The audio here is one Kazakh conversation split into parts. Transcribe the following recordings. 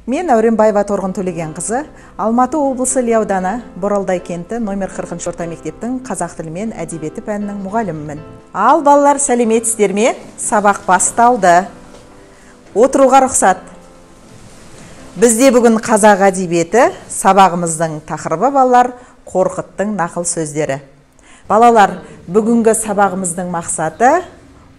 Мен Әуренбаева Торғын Төлегенқызы, Алматы облысы Іле ауданы Боралдай кенті номер 40 орта мектептің қазақ тілі мен әдебиеті пәнінің мұғалімімін. Ал балалар, сәлеметсіздер ме? Сабақ басталды. Отыруға рұқсат. Бізде бүгін қазақ әдебиеті сабағымыздың тақырыбы, балалар, Қорқыттың нақыл сөздері. Балалар, бүгінгі сабағымыздың мақсаты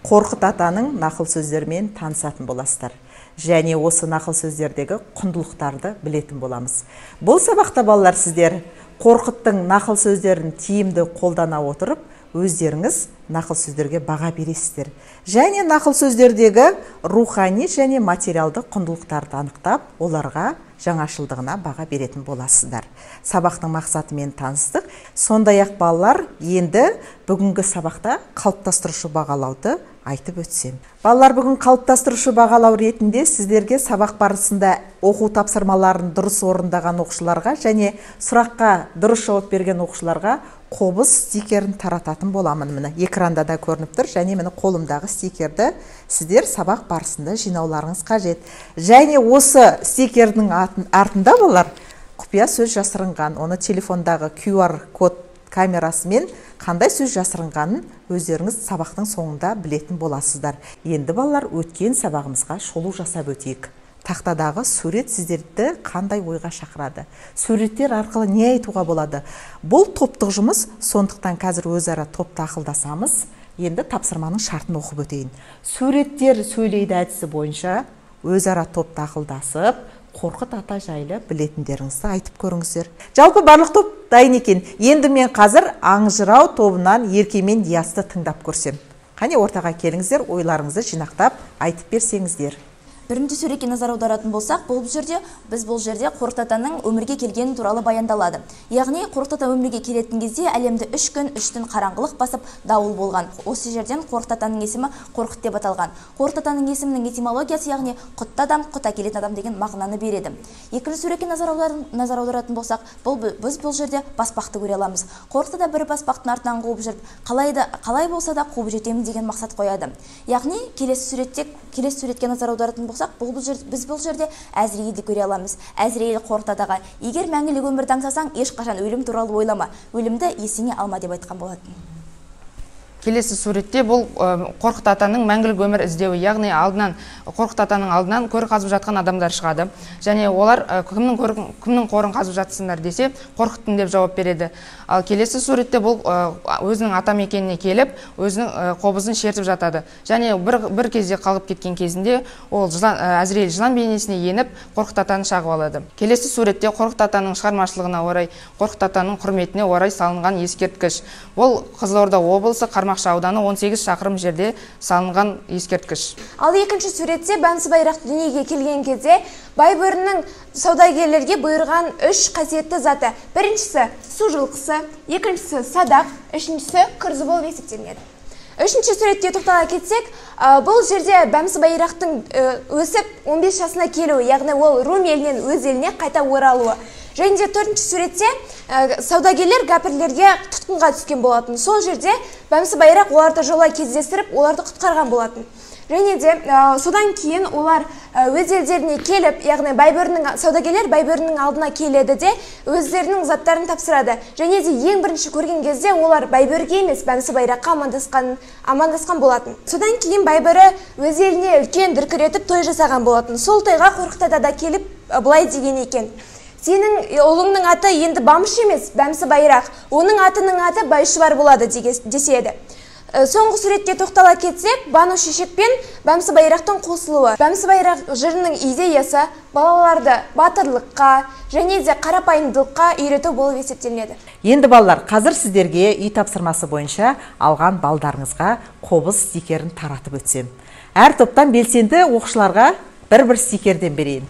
Қорқыт атаның нақыл сөздерімен танысатын боласыздар. Және осы нақыл сөздердегі құндылықтарды білетін боламыз. Бұл сабақта, балалар, сіздер Қорқыттың нақыл сөздерін тиімді қолдана отырып, өздеріңіз нақыл сөздерге баға бересіздер. Және нақыл сөздердегі рухани және материалды құндылықтарды анықтап, оларға жаңашылдығына баға беретін боласыздар. Сабақтың мақсатымен таныстық. Сондай-ақ, балалар, енді бүгінгі сабақта қалыптастырушы бағалауды айтып өтсем. Балалар, бүгін қалыптастырушы бағалау ретінде сіздерге сабақ барысында оқу тапсырмаларын дұрыс орындаған оқушыларға және сұраққа дұрыс жауап берген оқушыларға қобыз стикерін тарататын боламын. Міне, экранда да көрініп тұр, және міне, қолымдағы стикерді сіздер сабақ барысында жинауларыңыз қажет. Және осы стикердің артында, балалар, құпия сөз жасырынған. Оны телефондағы QR код камерасымен қандай сөз жасырынғанын өздеріңіз сабақтың соңында білетін боласыздар. Енді, балалар, өткен сабағымызға шолу жасап өтейік. Тақтадағы сурет сіздерді қандай ойға шақырады? Суреттер арқылы не айтуға болады? Бұл топтық жұмыс, сондықтан қазір өзара топта ақылдасамыз. Енді тапсырманың шартын оқып өтейін. Суреттер сөйлейді әдісі бойынша өзара топта ақылдасып, Қорқыт ата жайлы білетіндеріңізді айтып көріңіздер. Жалпы барлық топ дайын екен. Енді мен қазір Аңжырау тобынан Ерке мен Диасты тыңдап көрсем. Қане, ортаға келіңіздер, ойларыңызды жинақтап айтып берсеңіздер. Бірінші суретке назар аударатын болсақ, бұл жерде біз бұл жерде Қорқыт атаның өмірге келгені туралы баяндалады. Яғни Қорқыт ата өмірге келетін кезде әлемді 3 күн 3 түн қараңғылық басып, дауыл болған. Осы жерден Қорқыт атаның есімі Қорқыт деп аталған. Қорқыт атаның есімінің этимологиясы, яғни құтты адам, құт әкелетін адам деген мағынаны береді. Екінші суретке назар аударатын болсақ, біз бұл жерде баспақты көре аламыз. Қорқыт ата бір баспақтың артынан қуып жүріп, қалай болса да қуып жетемін деген мақсат қояды. Яғни келесі суретке назар аударатын болсақ, біз бұл жерде Әзірейілді көре аламыз. Әзірейіл Қорқыт атаға: «Егер мәңгілік өмірді аңсасаң, ешқашан өлім туралы ойлама, өлімді есіңе алма», – деп айтқан болатын. Келесі суретте бұл Қорқыт атаның мәңгілік өмір іздеуі, яғни алдынан, Қорқыт атаның алдынан көр қазып жатқан адамдар шығады және олар кімнің қорын қазып жатсыңдар десе, «Қорқыттың» деп жауап береді. Ал келесі суретте бұл өзінің ата мекеніне келіп, өзінің қобызын шертіп жатады және бір кезде қалғып кеткен кезінде ол жылан, Әзірейіл жылан бейнесіне еніп, Қорқыт атаны шағып алады. Келесі суретте Қорқыт атаның шығармашылығына орай, Қорқыт атаның құрметіне орай салынған ескерткіш. Бұл Қызылорда облысы, Қармақшы ауданы, 18 шақырым жерде салынған ескерткіш. Ал екінші суретте Бәмсі Байрақ дүниеге келген кезде Байбөрінің саудагерлерге бұйырған үш қасиетті заты. Біріншісі – су жылқысы, екіншісі – садақ, үшіншісі – күрзі болып есептелінеді. Үшінші суретке тоқтала кетсек, бұл жерде Бәмсі Байрақтың өсіп 15 жасына келуі, яғни ол Рум елінен өз еліне қайта оралуы. Және де төртінші суретте саудагерлер кәпірлерге тұтқынға түскен болатын. Сол жерде Бәмсі Байрақ оларды жолай кездестіріп, оларды құтқарған болатын. Және де содан кейін олар өз елдеріне келіп, яғни Байбөрінің саудагерлер Байбөрінің алдына келеді де, өздерінің заттарын тапсырады. Және де ең бірінші көрген кезде олар Байбөріге емес, Бәмсі Байраққа амандасқан болатын. Содан кейін Байбөрі өз еліне үлкен дүркіретіп той жасаған болатын. Сол тойға Қорқыт ата да келіп, былай деген екен: «Сенің ұлыңның аты енді Бамыш емес, Бәмсі Байрақ, оның атының аты Байшұбар болады», – деседі. Соңғы суретке тоқтала кетсек, Бану Шешек пен Бәмсі Байрақтың қосылуы. Бәмсі Байрақ жырының идеясы балаларды батырлыққа және де қарапайымдылыққа үйрету болып есептелінеді. Енді, балалар, қазір сіздерге үй тапсырмасы бойынша алған балдарыңызға қобыз стикерін таратып өтсем. Әр топтан белсенді оқушыларға бір-бір стикерден берейін.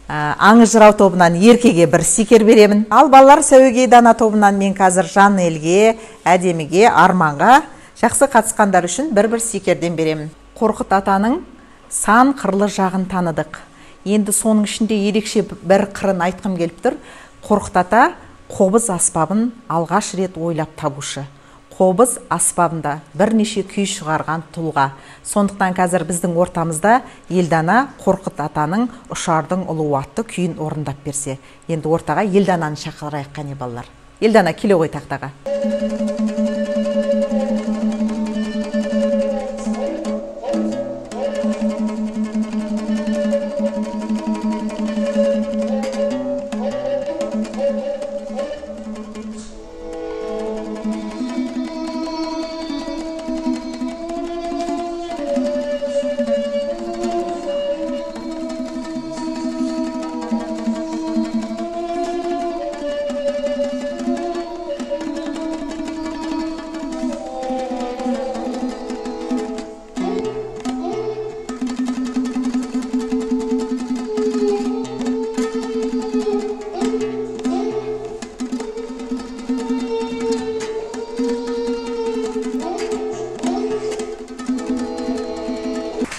Аңыз жырау тобынан Еркеге бір стикер беремін. Ал балалар, Сәуегей дана тобынан мен қазір Жанелге, Әдеміге, Арманға жақсы қатысқандар үшін бір-бір стикерден беремін. Қорқыт атаның сан қырлы жағын таныдық. Енді соның ішінде ерекше бір қырын айтқым келіп тұр. Қорқыт ата – қобыз аспабын алғаш рет ойлап табушы. Қобыз аспабында бірнеше күй шығарған тұлға. Сондықтан қазір біздің ортамызда Елдана Қорқыт атаның Ұшардың ұлуы атты күйін орындап берсе. Енді ортаға Елдананы шақырайық, қане балалар. Елдана, келе ғой тақтаға.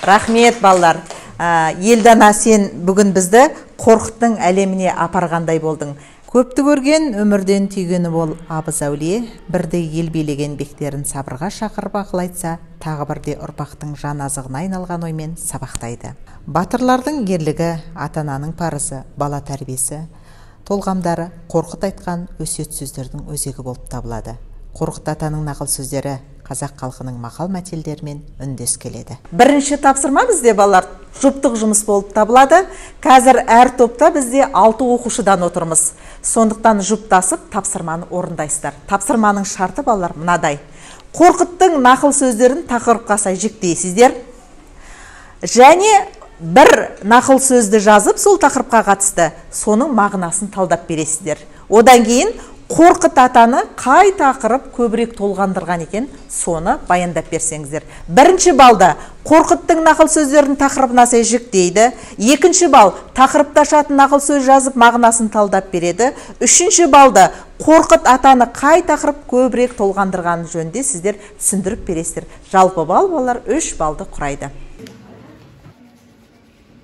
Рахмет, балалар. Елдана, сен бүгін бізді Қорқыттың әлеміне апарғандай болдың. Көпті көрген, өмірден түйгені бол абыз әулие, бірде ел билеген бектерін сабырға шақырып ақыл айтса, тағы бірде ұрпақтың жан азығына айналған оймен сабақтайды. Батырлардың ерлігі, ата-ананың парызы, бала тәрбиесі, толғамдары Қорқыт айтқан өсиет сөздердің өзегі болып табылады. Қорқыт атаның нақыл сөздері қазақ халқының мақал мәтелдерімен үндес келеді. Бірінші тапсырма бізде, балалар, жұптық жұмыс болып табылады. Қазір әр топта бізде 6 оқушыдан отырмыз. Сондықтан жұптасып тапсырманы орындайсыздар. Тапсырманың шарты, балалар, мынадай. Қорқыттың нақыл сөздерін тақырыпқа сай жіктейсіздер. Және бір нақыл сөзді жазып, сол тақырыпқа қатысты соның мағынасын талдап бересіздер. Одан кейін Қорқыт атаны қай тақырып көбірек толғандырған екен, соны баяндап берсеңіздер. Бірінші балда Қорқыттың нақыл сөздерін тақырыбына сай жіктейді. Екінші бал тақырыпта ашатын нақыл сөз жазып мағынасын талдап береді. Үшінші балда Қорқыт атаны қай тақырып көбірек толғандырғаны жөнінде сіздер түсіндіріп бересіздер. Жалпы балл, балалар, 3 балды құрайды.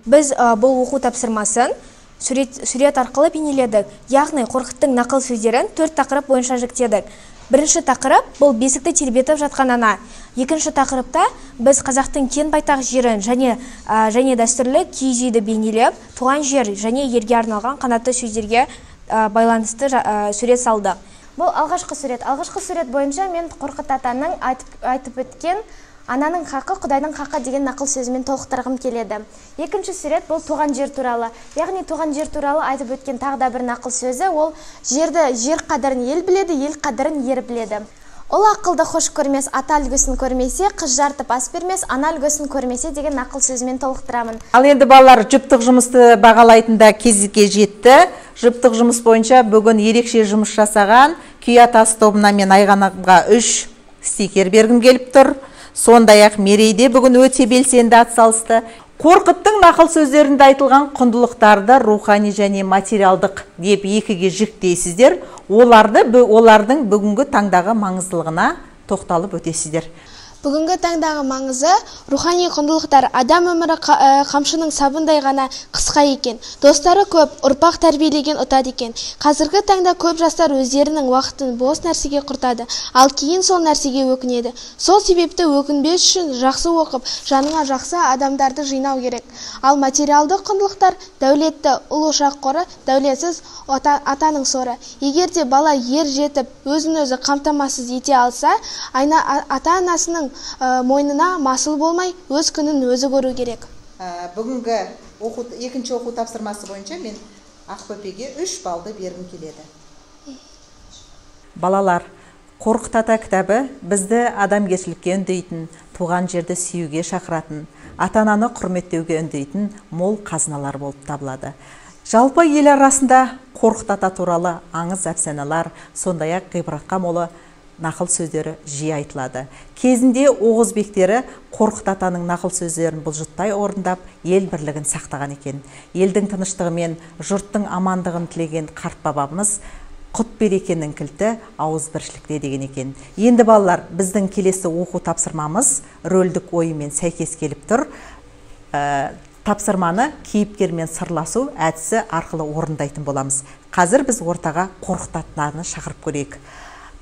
Біз бұл оқу тапсырмасын сурет арқылы бейнеледік. Яғни Қорқыттың нақыл сөздерін 4 тақырып бойынша жіктедік. Бірінші тақырып бұл бесікті тербетіп жатқан ана. Екінші тақырыпта біз қазақтың кең байтақ жерін және дәстүрлі киіз үйді бейнелеп, туған жер және ерге арналған қанатты сөздерге байланысты сурет салдық. Бұл алғашқы сурет. Алғашқы сурет бойынша мен Қорқыт атаның айтып өткен ананың хақы, Құдайдың хақы деген нақыл сөзімен толықтырғым келеді. Екінші сурет бұл туған жер туралы. Яғни туған жер туралы айтып өткен тағы да бір нақыл сөзі, ол жерді, жер қадірін ел біледі, ел қадірін ер біледі. Ұл ақылды хош көрмес, ата үлгісін көрмесе, қыз жартып ас бермес, ана үлгісін көрмесе деген нақыл сөзімен толықтырамын. Ал енді балалар, жұптық жұмысты бағалайтын да кезекке жетті. Жұптық жұмыс бойынша бүгін ерекше жұмыс жасаған Күй атасы тобына мен Айғанымға 3 стикер бергім келіп тұр. Сондай-ақ Мерейде бүгін өте белсенді атсалысты. Қорқыттың нақыл сөздерінде айтылған құндылықтарды рухани және материалдық деп екіге жіктейсіздер. Олардың бүгінгі таңдағы маңыздылығына тоқталып өтесіздер. Бүгінгі таңдағы маңызы рухани құндылықтар. Адам өмірі қамшының сабындай ғана қысқа екен. Достары көп, ұрпақ тәрбиелеген ұтады екен. Қазіргі таңда көп жастар өздерінің уақытын бос нәрсеге құртады, ал кейін сол нәрсеге өкінеді. Сол себепті өкінбес үшін жақсы оқып, жаныңа жақсы адамдарды жинау керек. Ал материалдық құндылықтар дәулетті ұл ошақ қоры, дәулетсіз атаның соры. Егер де бала ер жетіп, өзін өзі қамтамасыз ете алса, ата-анасының мойнына масыл болмай, өз күнін өзі көру керек. Бүгінгі екінші оқу тапсырмасы бойынша мен Ақбөпеге 3 балды бергім келеді. Балалар, Қорқыт ата кітабы бізді адамгершілікке үндейтін, туған жерді сүюге шақыратын, ата-ананы құрметтеуге үндейтін мол қазыналар болып табылады. Жалпы ел арасында Қорқыт ата туралы аңыз әпсаналар, сондай-ақ ғибратқа молы нақыл сөздері жиі айтылады. Кезінде оғыз бектері Қорқыт атаның нақыл сөздерін бұлжытпай орындап, ел бірлігін сақтаған екен. Елдің тыныштығы мен жұрттың амандығын тілеген қарт бабамыз құт берекенің кілті ауызбіршілікте деген екен. Енді балалар, біздің келесі оқу тапсырмамыз рөлдік ойымен сәйкес келіп тұр. Тапсырманы кейіпкермен сырласу әдісі арқылы орындайтын боламыз. Қазір біз ортаға Қорқыт атаны шақырып көрейік.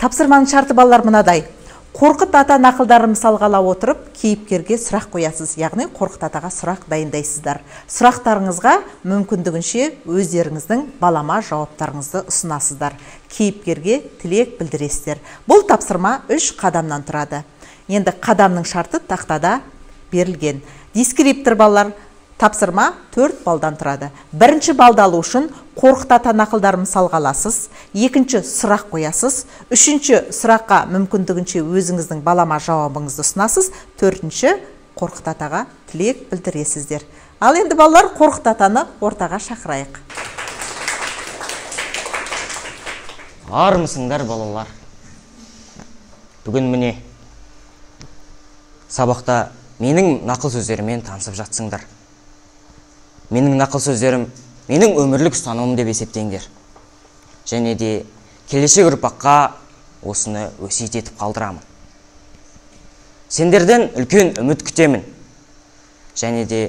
Тапсырманың шарты балалар мынадай. Қорқыт ата нақылдарын мысалға ала отырып, кейіпкерге сұрақ қоясыз, яғни Қорқыт атаға сұрақ дайындайсыздар. Сұрақтарыңызға мүмкіндігінше өздеріңіздің балама жауаптарыңызды ұсынасыздар. Кейіпкерге тілек білдіресіздер. Бұл тапсырма 3 қадамнан тұрады. Енді қадамның шарты тақтада берілген. Дескриптор балалар, тапсырма 4 балдан тұрады. Бірінші балды алу үшін Қорқыт ата нақылдарын мысалға аласыз, екінші сұрақ қоясыз, үшінші сұраққа мүмкіндігінше өзіңіздің балама жауабыңызды ұсынасыз, төртінші Қорқыт атаға тілек білдіресіздер. Ал енді балалар, Қорқыт атаны ортаға шақырайық. Армысыңдар балалар. Бүгін міне сабақта менің нақыл сөздерімен танысып жатсыңдар. Менің нақыл сөздерім менің өмірлік ұстанымым деп есептеңдер. Және де келешек ұрпаққа осыны өсиет етіп қалдырамын. Сендерден үлкен үміт күтемін. Және де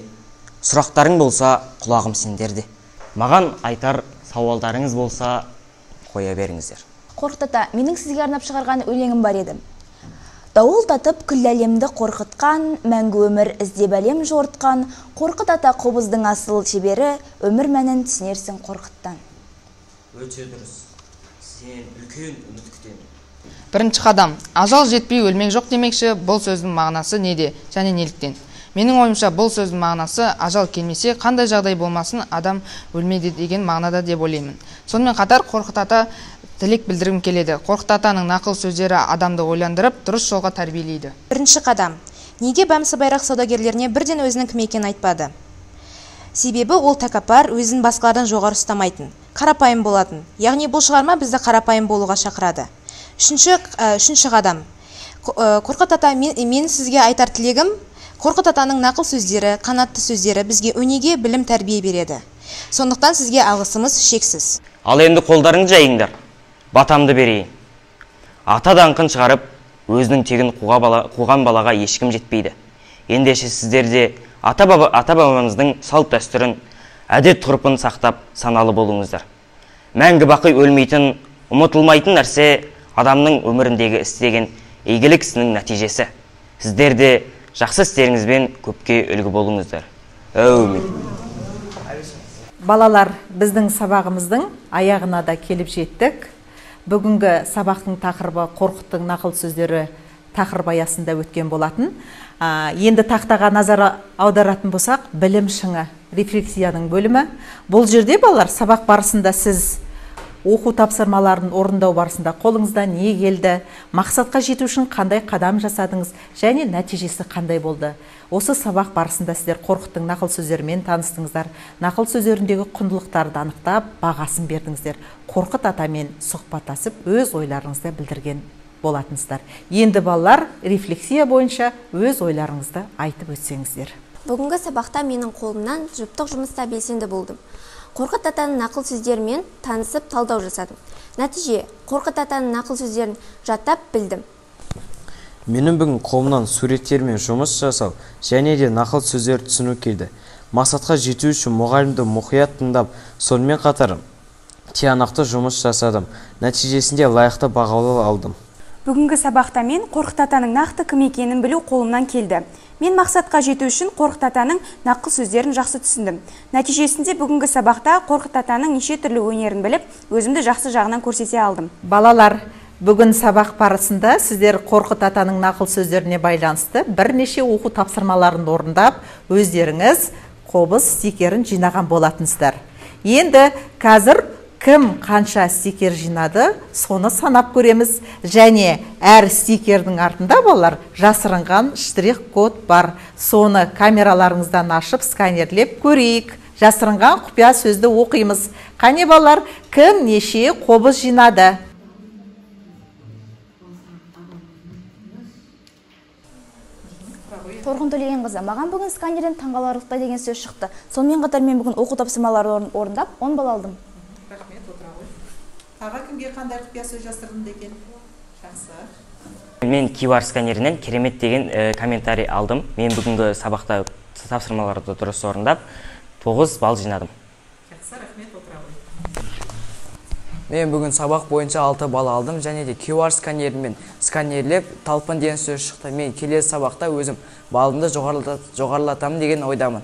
сұрақтарың болса, құлағым сендерде. Маған айтар сауалдарыңыз болса, қоя беріңіздер. Қорқыт ата, менің сізге арнап шығарған өлеңім бар еді. Дауыл татып күллі әлемді қорқытқан, мәңгі өмір іздеп әлем жортқан, Қорқыт ата қобыздың асыл шебері, өмір мәнін түсінерсің Қорқыттан. Өте дұрыс. Сен үлкен үміт күтемін. Бірінші қадам. Ажал жетпей өлмек жоқ демекші, бұл сөздің мағынасы неде және неліктен? Менің ойымша, бұл сөздің мағынасы ажал келмесе, қандай жағдай болмасын, адам өлмейді деген мағынада деп ойлаймын. Сонымен қатар Қорқыт ата тілек білдіргім келеді. Қорқыт атаның нақыл сөздері адамды ойландырып, дұрыс жолға тәрбиелейді. Бірінші қадам. Неге Бәмсі Байрақ саудагерлеріне бірден өзінің кім екенін айтпады? Себебі ол тәкаппар, өзін басқалардан жоғары ұстамайтын, қарапайым болатын. Яғни бұл шығарма бізді қарапайым болуға шақырады. Үшінші қадам. Қорқыт ата, мен сізге айтар тілегім, Қорқыт атаның нақыл сөздері, қанатты сөздері бізге өнеге, білім, тәрбие береді. Сондықтан сізге алғысымыз шексіз. Ал енді қолдарыңды жайыңдар. Батамды берейін. Ата даңқын шығарып, өзінің тегін қуған балаға ешкім жетпейді. Ендеше сіздер де ата-бабамыздың салт дәстүрін, әдет ғұрпын сақтап саналы болыңыздар. Мәңгі бақи өлмейтін, ұмытылмайтын нәрсе адамның өміріндегі істеген игілік ісінің нәтижесі. Сіздер де жақсы істеріңізбен көпке үлгі болыңыздар. Әумин. Балалар, біздің сабағымыздың аяғына да келіп жеттік. Бүгінгі сабақтың тақырыбы Қорқыттың нақыл сөздері тақырыбы аясында өткен болатын. Енді тақтаға назар аударатын болсақ, білім шыңы, рефлексияның бөлімі. Бұл жерде балалар, сабақ барысында сіз оқу тапсырмаларын орындау барысында қолыңызда не келді, мақсатқа жету үшін қандай қадам жасадыңыз және нәтижесі қандай болды. Осы сабақ барысында сіздер Қорқыттың нақыл сөздерімен таныстыңыздар, нақыл сөздеріндегі құндылықтарды анықтап, бағасын бердіңіздер. Қорқыт атамен сұхбаттасып, өз ойларыңызды білдірген болатынсыздар. Енді балалар, рефлексия бойынша өз ойларыңызды айтып өтсеңіздер. Бүгінгі сабақта менің қолымнан жұптық жұмыста белсенді болдым. Қорқыт атаның нақыл сөздерімен танысып талдау жасадым. Нәтиже, Қорқыт атаның нақыл сөздерін жаттап білдім. Менің бүгін қолымнан суреттермен жұмыс жасау және де нақыл сөздер түсіну келді. Мақсатқа жету үшін мұғалімді мұқият тыңдап, сонымен қатар тиянақты жұмыс жасадым. Нәтижесінде лайықты бағалау алдым. Бүгінгі сабақта мен Қорқыт атаның нақты кім екенін білу қолымнан келді. Мен мақсатқа жету үшін Қорқыт атаның нақыл сөздерін жақсы түсіндім. Нәтижесінде бүгінгі сабақта Қорқыт атаның неше түрлі өнерін біліп, өзімді жақсы жағынан көрсете алдым. Балалар, бүгін сабақ барысында сіздер Қорқыт атаның нақыл сөздеріне байланысты бірнеше оқу тапсырмаларын орындап, өздеріңіз қобыз стикерін жинаған болатынсыздар. Енді қазір кім қанша стикер жинады, соны санап көреміз. Және әр стикердің артында балалар жасырынған штрих код бар. Соны камераларыңыздан ашып, сканерлеп көрейік. Жасырынған құпия сөзді оқимыз. Қане балалар, кім неше қобыз жинады? Торғын Төлегенқызы, маған бүгін сканерден таңғаларлықтай деген сөз шықты. Сонымен қатар мен бүгін оқу тапсырмаларын орындап 10 балл алдым. Рахмет, отыра ғой. Тағы кімге қандай құпия сөз жасырынды екен? Жақсы. Мен QR сканерінен керемет деген комментарий алдым. Мен бүгінгі сабақта тапсырмаларды дұрыс орындап, 9 балл жинадым. Жақсы, рахмет, отыра ғой. Мен бүгін сабақ бойынша 6 балл алдым және де QR сканерімен сканерлеп талпын деген сөз шықты. Мен келесі сабақта өзім балымды жоғарылатамын деген ойдамын.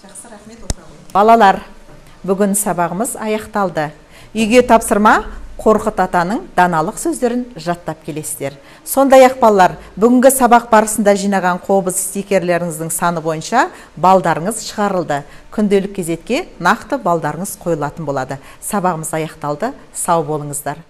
Жақсы, рахмет. Балалар, бүгін сабағымыз аяқталды. Үйге тапсырма: Қорқыт атаның даналық сөздерін жаттап келесіздер. Сондай-ақ, балалар, бүгінгі сабақ барысында жинаған қобыз стикерлеріңіздің саны бойынша балдарыңыз шығарылды. Күнделік кезетке нақты балдарыңыз қойылатын болады. Сабағымыз аяқталды. Сау болыңыздар.